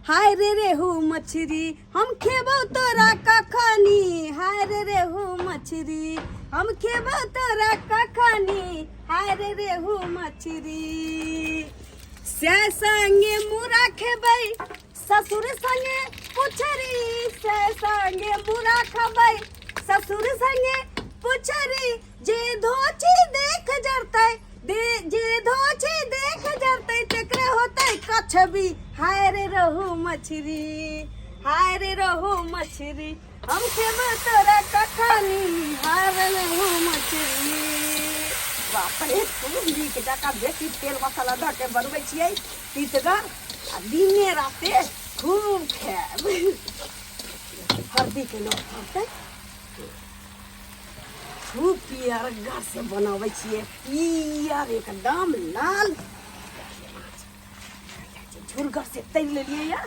हाय रे रेहू मछरी हम खेबो तोरा कखनी, हाय रे रेहू मछरी हम खेबो तोरा कखनी, हाय रे रेहू मछरी। से संगे मुरा खेबै ससुर संगे पुछरी, से संगे मुरा खेबै ससुर संगे पुछरी, जे धोची देख जरतै दे जे धोची देख जरतै तेकरे होतै कछबी, हाय रे रहू मछरी, हाय रे रहू मछरी हम खेबो तोरा कखनी, हाय रे रहू मछरी। बाप रे, खूब नीक जकाँ बेसी तेल मसाला दऽ के बनबै छियै तीतगर आ दिने राते खूब खायब। हरदीके लोक पड़तै, खूब पियरगर से बनाबै छियै, पियर एकदम लाल झुरगर से तैर लेलियै या।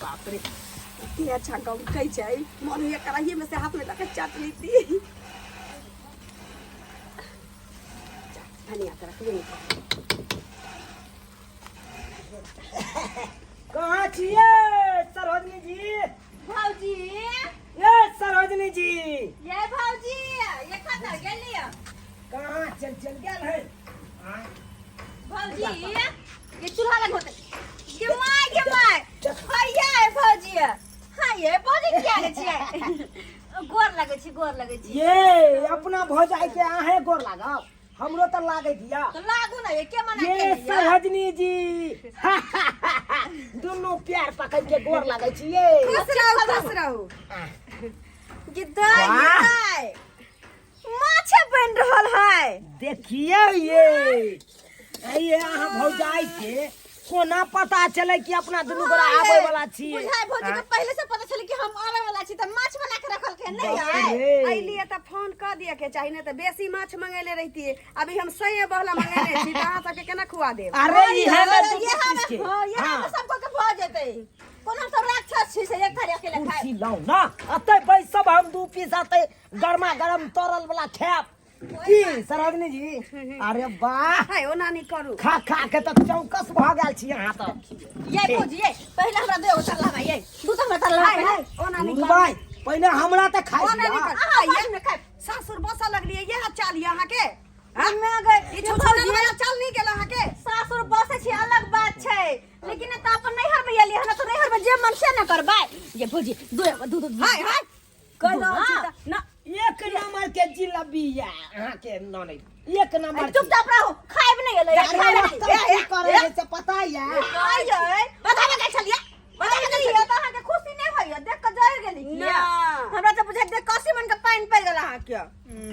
बाप रे, कते अच्छा गमकै छै, मन होइए कढ़ाइए में से हाथ में लऽ के चाट लेती। धनिया के रखबे नहीं। कहाँ छियै सरोजनी जी? भौजी। ए सरोजनी जी। ये भौजी, ये कतऽ गेलियै? कहाँ चल चल गेल है? आँय? भौजी, ये चूल्हा लग होते। गे my, गे my. हैया है भौजी। हाँ ये भौजी किया गे छियै? गोर लगै छी, गोर लगै छी। ये अपना भौजाई के अहें गोर लागब, हमरो तऽ लागैत या। तो लागू ना, ये के मना ये केने या? सरोजनी जी, दुनू प्यार पकड़ के गोर लागै छी ये। खुश रहू, खुश रहू। गिदाय, वाह। गिदाय। माछे बन रहल है। देखिए ये, ये अहाँ भौजाई के कोना पता चले कि अपना दुनू गोरा आबै वाला छी? बुझाय भौजी के आँय? पहले से पता चले कि हम आवे वाला छी त माछ बना के रखल के नहीं बाप आए। रे। अइलिए तऽ फोन कऽ दिअ के चाही, नहि तऽ बेसी माछ मंगेले रहितियै। अभी हम सही बहला मंगेने छी तऽ अहाँ सबके केना खुआ देब? अरे इहे में दू ये पीस के। हां, ये हाँ। हम सबको के भऽ जेतै। कोन हम सब राक्षस छी से एक थारी अकेले खाए? कुर्सी लाउ ना, अतै बैसब, हम दू पीस अतै गरमा गरम तरल वाला खायब। की सरोजनी जी? अरे वाह। हाय, ओना नहि करू। खा खा के तऽ चौकस भऽ गेल छी अहाँ तऽ। ये भौजी, ये पहले हमरा दे तरला भाई, ये दू तो हमरा तरला। हाय हाय, ओना नहि करू। भाई, पहिले हमरा तऽ खाइ ओना नहि दिअ। करू। अहाँ बाद में खायब। सासुर बसऽ लगलियै, इएह चाल यऽ अहाँके? हमे गए ई छुछुनर वाला चाल नहि गेल अहाँके? सासुर बसै छी अलग बात छै, लेकिन तऽ अपन नैहर में एलियै हन तऽ नैहर में जे मन से न करबै। ये भौजी, दू दू दू। हाय हाय, कहलहुँ छी तऽ ना। एक नंबर के जिलेबी या अहाँके ननैद, एक नंबर के। चुपचाप रहू, खायब नहि एलै। अरे खायब रस्ता नहि। की करे है से पता या? आइयै बताबे के छलियै, बताबे के छलियै तऽ अहाँके खुशी नहि होइया देख के जरि गेली की? ना। हमरा तऽ बुझाइ देख कसी मन के पानि पड़ि गेल अहाँके।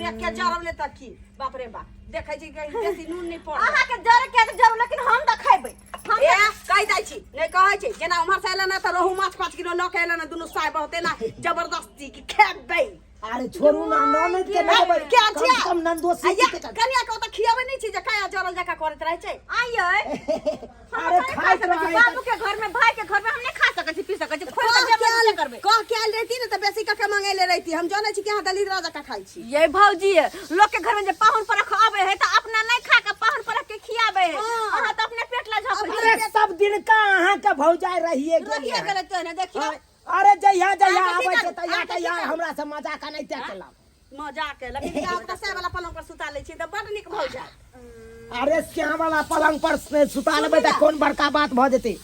देख के जरब ले तऽ की? बाप रे बाप, देखै छी कि बेसी नून नहि पड़ल। अहाँके जरे के तऽ जरू, लेकिन हम तऽ खेबै। हम ए कहि दै छी, नहि कहै छी जेना उम्हर से एलै ने तऽ रोहु माछ 5 किलो लऽ के एलै ने दुनू साय बहुते ना जबरदस्ती कि खेबै। अरे छोड़ू ना, ननद के नहि देबै। के कम छियै? से कम ननदोसी आ ये के तऽ- कनिया के ओतऽ खियाबै नहि छी जे काया जरल जकाँ करैत रहै छै। आइयै। अरे खाइत रहै। बाबू के घर में, भाई के घर में हम नहीं खा सकै छी, पी सकै छी, खोल के जे मन से करबै। कह के आयल रहिती ने तऽ बेसी कऽ के मंगेले रहिती। हम जानै छी कि अहाँ दलिद्रा जकाँ खाइ छी। ये भौजी, लोक के घर में जे पाहुन परख आवे है तऽ अपना नहीं खा के पाहुन परख के खियाबे है। हाँ। अहाँ तऽ अपने पेट ला झपै छी। अरे सब दिन का अहाँ के भौजाई रहिए गेल। रहिए गेलै तो ने देखियौ। हाँ, अरे जहिया जहिया अहाँके की आबै छै करू? तहिया अहाँके की तहिया करू? हमरा से मजाक नहि केलक। मजाक केलक, लेकिन तऽ वाला पलंग पर सुता लै छी तऽ बड नीक भौजाई। अरे श्याम वाला पलंग पर सुता लेबै तऽ कोन बड़का बात भऽ जेतै?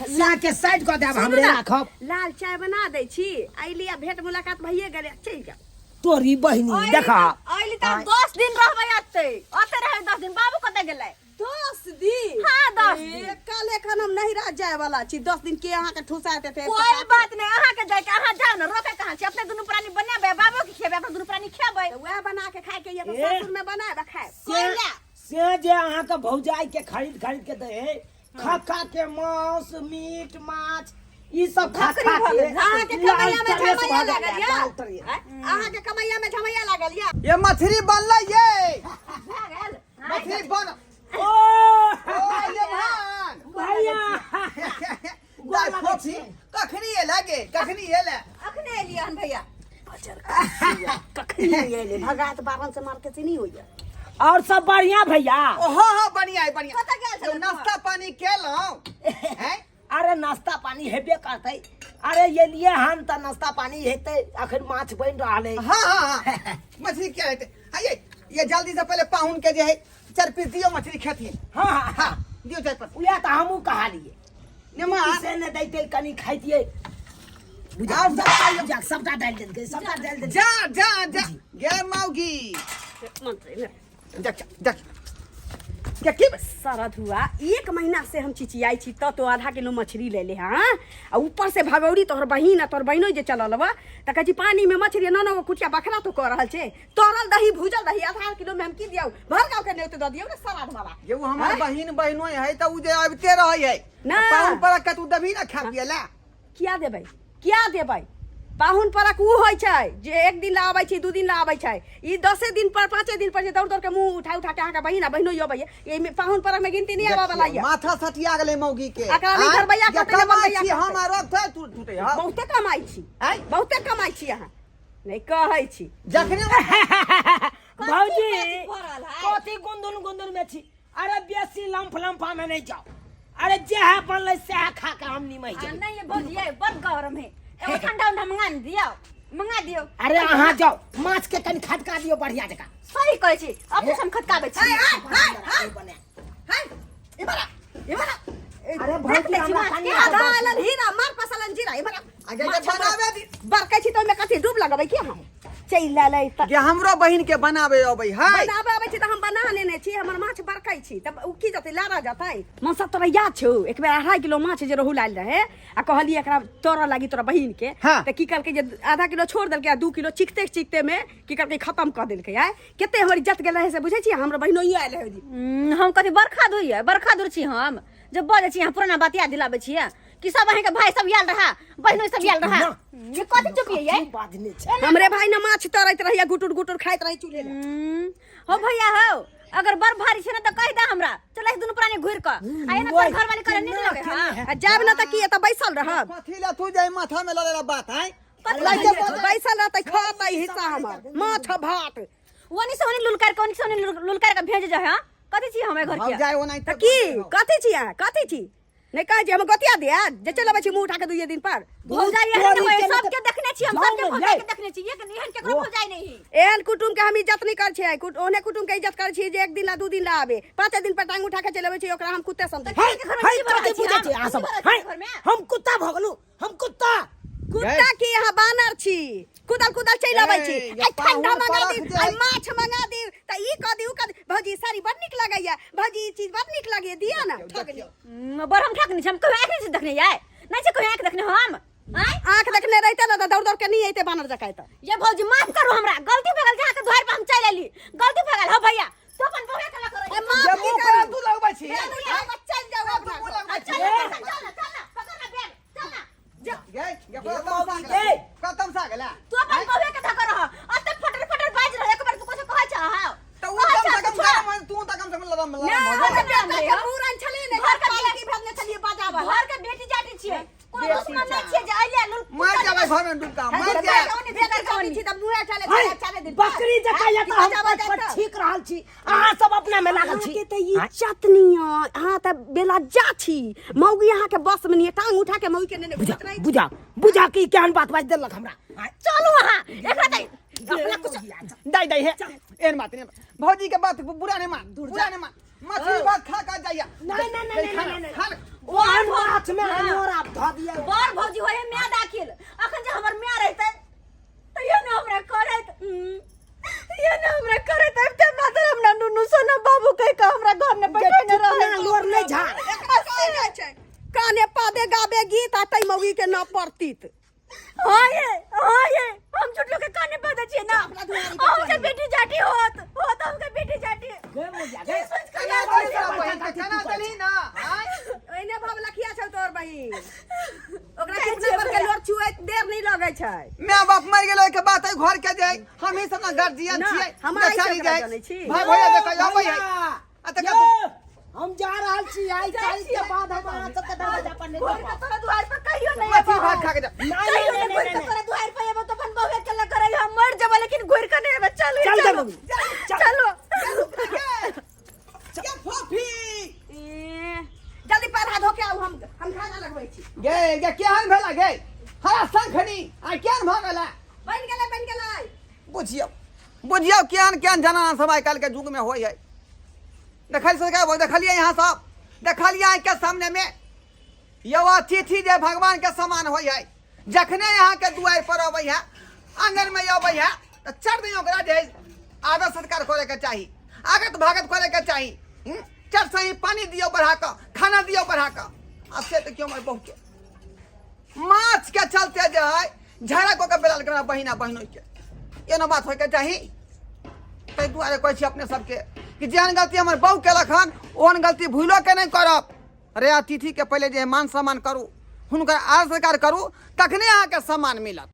श्या के साइड कऽ देब, हमरे राखब। लाल चाय बना दै छी, अइली आ भेंट मुलाकात भइए गेलै, चलि जाउ। तोरी बहिनी देखा। अइली तऽ 10 दिन रहबै एतै, ओतै रहबै 10 दिन। बाबू कतऽ गेलै? 10 दिन? हाँ, 10 दिन। ए, कल एखन हम नहिरा जाय वाला छी, 10 दिन के अहाँके ठुसा देते? कोई बात नहीं, अहाँ के जाय के अहाँ जाओ ना, रोके कहाँ छी? अपने दुनू प्राणी बनेबै, बाबू के खेबै, अपने दुनू प्राणी खेबै। वएह बना के खाय के ये तऽ ए। सासुर में बनाएब आ खायब। से जे अहाँके भौजाई के खरीद खरीद के दै है, खा खा के मांस मीट माछ ई सब खा खा के अहाँके लाल कमैया में तरेस झमैया भऽ लागल गेल, या? लाल तरेस। अहाँके कमैया में झमैया लागल या? ये मछली बनलै ये। भए गेल। मछली बन ओ ओ ये भान भैया दाइ फोफी, कखनी एला गे? कखनी एला? अखने एलियै हन भैया। कखनी एले भगात बारन से मार के से नहीं होइया। और सब बढ़िया भैया? ओ हाँ हाँ, बढ़िया है बढ़िया। कतऽ गेल छलहुँ? नाश्ता पानी केलहुँ हैं? अरे नाश्ता पानी हेबे करतै। अरे ये लिए हम तऽ नाश्ता पानी हेतै, अखन माछ बनि रहल है। हाँ हाँ हाँ, मछली क्या हेतै? हाँ, ये जल्दी से पहले पाहुन के जे है 4 पीस दियो, मछली खेथिन। हाँ हाँ हाँ दियो 4 पीस। उएह तऽ हमहूँ कहलियै। नेमा से ने दैतै कनि खाइतियै। बुझा और सब खाइयो। बुझा, सबटा डालि देलकै, सबटा डालि देलकै। जा जा जा गे मौगी। देख देख के की सारा धुआ 1 महीना से हम चिचियाई छी त तो आधा किलो मछली ले ले। हाँ आ ऊपर से भगौरी तोहर बहिन आ तोहर बहिनो जे चलल बा त कहै छी पानी में मछली 9 9 गो कुटिया बखरा तो कर रहल छै। तरल दही भूजल दही आधा किलो में हम की दियौ? भर गाँव के नेते दऽ दियौ ने सराध वाला। ये वो हमार बहिन बहिनो है त उ जे आबिते रहै है ना। पाहुन पर के तू देबही ना खा पिए ला? किया देबै, किया देबै? पाहुन परक उ होइ छै जे 1 दिन ला आबै छै, 2 दिन ला आबै छै। ई 10 दिन पर 5 दिन पर जे दौड़ दौड़ के मुंह उठा उठा के अहाँके बहिन आ बहिनो अबैया, एहिमे पाहुन परक में गिनती नहि आबऽ वाला यऽ। माथा सटिया गेलै मौगी के। एकरा नहि आँय? घरबैया जे करतै, नहि कमाइ बनबैया छी करतै। हम आ रखतै तू टूटै हौ। बहुते कमाइ छी। आँय? बहुते कमाइ छी अहाँ, नहि कहै छी। जखने भौजी कथी भऽ रहल है? कथी गुंदुन गुंदुन में छी? अरे बेसी लम्फ लम्फा में नहीं जाओ। अरे जेहा बनलै सेहा खा के हम निमहि आ जेबै। नहीं ये भौजी ये बड़ गरम है, एगो ठंडा उंडा मंगा ने दियौ, मंगा दियौ। अरे अहाँ जाओ माछ के कनि खटका दियौ बढ़िया जकाँ। सही कहै छी, अपने से हम खटकाबै छी। बने। हाय, इमरा, इमरा। अरे भौजी देख लै छी हमरा माछ कनि के। आधा आलन हीरा मार पसलन जीरा इमरा। आगे जे बनाबे दी। बरकै छी तऽ ओहिमे कथी डूब लगबै की अहाँ? चलि एलै तऽ जे हमरो बहिन के बनाबे अबै है। बनाबे अबै छी तऽ हम बना लेने छी, हमर माछ बरकै छी तब उ की जतै, लारा जतै। मनसा तोरा याद छौ एक बेर 2.5 किलो माछ जे रोहु लायल रहे आ कहलियै एकरा तोरा लागी तोरा बहिन के, हाँ। तऽ की कहलकै जे आधा किलो छोड़ देलकै आ 2 किलो चिखते चिखते में की कहलकै खत्म कऽ देलकै। आय कते हमर इज्जत गेल रहे से बुझै छी? हमरो बहिनोइयो आयल रहे ओहि दिन। हम कथी बरखा धोइए, बरखा दूर छी हम जब बजै छी अहाँ पुराना बात याद दिलाबै छियै कि सब अहाँके भाई सब आयल रहा, बहिनो सब आयल रहा। ना। ये कथी चुपियै ये? की बाजने छै? हमरे भाई ने माछ तरैत रहिए, गुटुर गुटुर खाइत रही चूल्हे लग। हो भैया हो, अगर बड़ भारी छै ने तऽ कहि दे हमरा, चलै दुनू प्राणी घुरि कऽ आ एना तोहर घरवाली करे नीक लगे। हां आ जाब ना तऽ की एतऽ बैसल रहब? कथी ला तू जाय माथा में लऽ लेला बात हैं? कथी लैके ला बोलै। बैसल रहतै खतै हिस्सा हमर माछ भात। ओनी से ओनी लुलकार के, ओनी से ओनी लुलकार के भेज जाय। हां कथी छी हमे घर के? भौजाइ ओनाहिते तऽ की कथी छी अहाँ, कथी छी? नहि कहै छी हम गोतिया दिया जे चलि अबै छी मुँह उठा के 2 दिन पर। भौजाइ एहन तोरी होय, के सबके देखने छी हम, जाउ सबके ने, भौजाइ ले। के देखने छी, एक एहन केकरो भौजाइ नहीं है। एहन कुटुम के हम इज्जत नहीं कर छियै, ओहने कुटुम के इज्जत कर छियै जे 1 दिन ला 2 दिन ला आबे, 5 दिन पर टांग उठा के चलि अबै छी, ओकरा हम कुत्ते समझै है, के घर में है, की भऽ कथी रहल छी बुझै हम? छी अहाँ सब? की भऽ रहल छी है, घर में? हम कुत्ता भऽ गेलहुँ, हम कुत्ता। कुत्ता की अहाँ बानर छी, कुदल कुदल चलि अबै छी। ए, ये आइ ठंडा पाहुन मंगा परख दी, जे आइ है। माछ मंगा दी, तऽ ई कऽ दी उ कऽ दी। भौजी साड़ी बड़ नीक लगैया, भौजी ई चीज बड़ नीक लगैया, दिअ ने। ठगनी। बड़ हम ठकनी छी, हम कहियो आँखि नहि छी देखने यार, नहि छै कहियो आँखि देखने हम। आँय? आँखि देखने रहिते ने तऽ दौड़ दौड़ के नहि अइते बानर जकाँ एतऽ। ये भौजी माफ करू हमरा, गलती भऽ गेल, जहाँ के दुआरि पर हम चलि एली, गलती भऽ गेल। हौ भैया तू अपन बहुए के लऽ कऽ रही। ए, माफ जे की मुँह पर करू? तू लगबै छी। चलि जाउ अपना तू घर। लगबै छी। चल ना, चल ना, चल ना, पकड़ ना बैग, चल ना। गे, गे, कतम सा ए। गेला? कतम सा गेला? तू अपन बहुए के धक्का रह, अते फटर फटर बाजि रहल, एक बार तू कुछ कहै छह हौ? तऽ उ कहै कम छह से कम कुछो? गरम होइ, तू तऽ कम से कम लरम ना, लरम हो हमरा जा। बेटा के मूड़न छलै ने, घर के पालकी भेजने छलियै बजाबऽ। घर के बेटी जाटी छियै, कोनो दुश्मन नहि छियै जे अइले लुल मर जेबै घर में डुबका, मर बेटा जा। के बेटी जाटी छी तऽ मुँहे चले है, चले चले दिन पर। बकरी जकाँ या तऽ हम बजाबऽ पट पट जाइत। छींक रहल छी, अहाँ सब अपना में लागल छी। अहाँके तऽ इज्जत नहि अइ, अहाँ तऽ बेलज्जा छी। मौगी अहाँके बस में नहि, टांग उठा के मौगी के नेने बुझा घुमैत रहै छी। बुझा बुझा कि केहन बात बाजि देलक हमरा। चलू अहाँ एकरा तऽ अपना कुछ दाइ दाइ हे, एहन बात नहि। भौजी के बात बुरा नहि मान, बुरा नहि मान। मछली भात खा खा जाइया। नहीं नहीं नहीं नहीं नहीं खा ले। ओहन माछ में अनोर आब धऽ दिअ। बड़ भौजी होय माय दाखिल, अखन जे हमर माय रहितै तऽ ये ने हमरा करैत, ये ने हमरा करैत अबिते मात्र हमरा नुनू सोना बाबू कहि कऽ हमरा घर ने बैठे ने रहै। लोर नहि झाड़। एकरा कहल जाइ छै काने पादे गाबे गीत आ तै मौगी के न परतीत। हाँ ये, हाँ ये, हम झूठ लोग के काने पर दै छियै ना। अपना दुआरी पर हम के बेटी जाटी होत, होत हम के बेटी जाटी। गे मोगिया, गे। की सोच के केना याद देलही आबै तोरा छै? बहिन के, केना देलही ना? आँय? ओहिने भव लखिया छौ तोहर बहिन, ओकरा जाइ चिपना छियै पर के भैया। लोर छुएत देर नहीं लगै छै। माय बाप मर गेल ओहिके बाद एहि घर के जे हमही सब ना गार्जियन ना, छियै, हम आइ से बेचारी ओकरा जाय। जनै छी। भाई भैया देखै अबै है। भैया, आ तकर यौ, हम जा रहल छी। आइ जाइ काल्हि के छियै। बाद हम अहाँ सबके दरवाजा पर नहि घुरि के जायब। तोरा दुआरि पर कहियो नहि मछली एबौ। भात खा के जा। नहि, कहियो नहि, नहि घुरि नहि, के नहि। तोरा दुआरि पर एबौ तऽ अपन बहुए के लऽ कऽ रहियो, हम मरि जेबौ लेकिन घुरि के नहि एबै। चल चल, चलो चल, चल। चलो। गे फोफी। ए, जल्दी पैर हाथ धो के आउ, हम खाना लगबै छी। गे गे, केहन भेला गे हरा शंखनी आ केहन भऽ गेला? बनि गेलै, बनि गेलै। बुझियौ बुझियौ, केहन केहन जनाना सब आइ काल्हि के युग में होइ है। देखल सरकार, देखलियै यहाँ सब, देखलियै आँखि के सामने में। यौ अतिथि जे भगवान के समान होइ है, जखने यहाँ के दुआरि पर अबै है, आंगन में अबै है, तऽ चढ़ दिन ओकरा जे है आदर सत्कार करे के चाही, आगत भागत करे के चाही। चढ़ सही पानी दियौ बढ़ा कऽ, खाना दियौ बढ़ा कऽ। आ से तऽ क्यों हमर बहू के माछ के चलते जे है झगड़ा कऽ के बेलाल के बहिना बहिनोई के एना बात होइके चाही। ताहि दुआरे कहै छी अपने सबके कि जेहन गलती हमर बहू केलक हन, ओहन गलती भूलो के नहि करब। रे अतिथि के पहिले जे मान सम्मान करू, हुनकर आदर सत्कार करू, तखने अहाँके सम्मान मिलत।